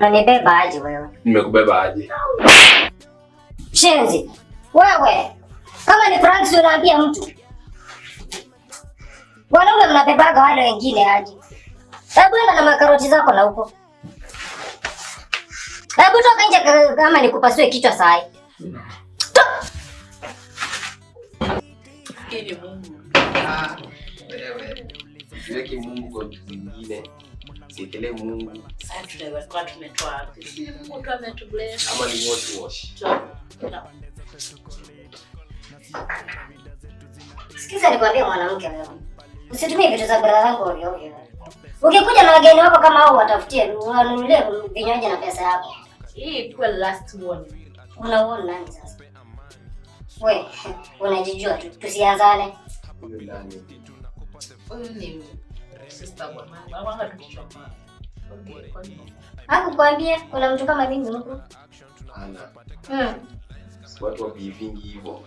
Unanibeba aje wewe? Nimekubeba aje? Shenzi. Wewe. Kama ni prank si unaambia mtu. Wanaume mnabebaga wale wengine aje. Hebu enda na makaroti zako na huko. Hebu toka nje kama nikupasue kichwa saa hii. Hii ni Mungu. Ah, wewe. Usiweke Mungu kwa vitu zingine. Usiekelee Mungu. Sasa tunaweza tumetoa wapi? Si Mungu tu ametubless. Ama ni wash wash. Sikiza nikwambie mwanamke wewe. Usitumie vitu za brother zangu ovyo ovyo. Ukikuja na wageni wako kama hao watafutie, wanunulie vinywaji na pesa yako. Hii ikuwe last warning. Unauona nani sasa? We, unajijua tu. Tusianzane. Huyo nani? Huyu ni sister bwana. Anakuanga tu kichwa mbaya. Okay, kwa nini? Hakukwambia kuna mtu kama mimi huku. Ana. Mm. Watu wa vingi hivyo.